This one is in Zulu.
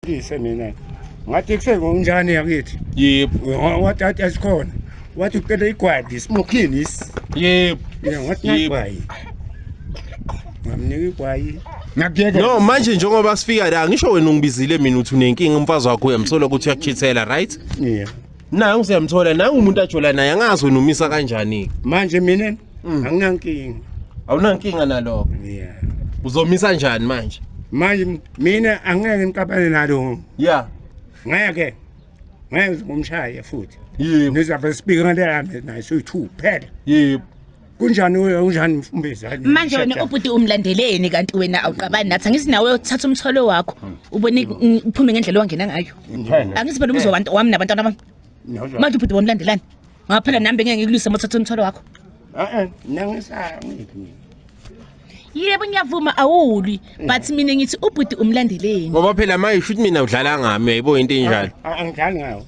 Ise mina ngathi kusengonjani yakithi. Yebo. Wathi athi asikhona. Wathi ucela igwadi smoking is. Yebo. Mina ngathi Yebo. nagwayi. Ngamnika igwayi. Ngakuyeka. No, manje njengoba sifika la, ngisho wena ungibizile mina uthi unenkinga, umfazi wakho uyamsola ukuthi uyakuchithela, right? Yeah. Nangu siyamthola, nangu umuntu ajola naye, angazi wena umisa kanjani. Manje mina anginankinga. Awunankinga nalokho. Yeah. Uzomisa njani manje? Manje mina angeke ngiqabane nalo. Yeah. Ngeke. Ngeke ngomshaya futhi. Yebo. Ngizabe sibika ngale yami naye soyi-2 phela. Yebo. Kunjani wena, unjani mfumbezi? Manje wena ubhuti umlandeleni kanti wena awuqabani nathi, angithi nawe uthatha umthwalo wakho ubone uphume ngendlela owangena ngayo. Angithi phela umuzwa wabantu wami nabantwana bami. Manje ubhuti womlandelani? Ngoba phela nami bengeke ngikulwise uma uthatha umthwalo wakho. Eh, nangisangiphi mina. Yebo, ngiyavuma awulwi, but mina ngithi ubhuti umlandeleni. Ngoba phela manje shuthi mina udlala ngami, uyayibo into enjalo. Angidlali ngawo.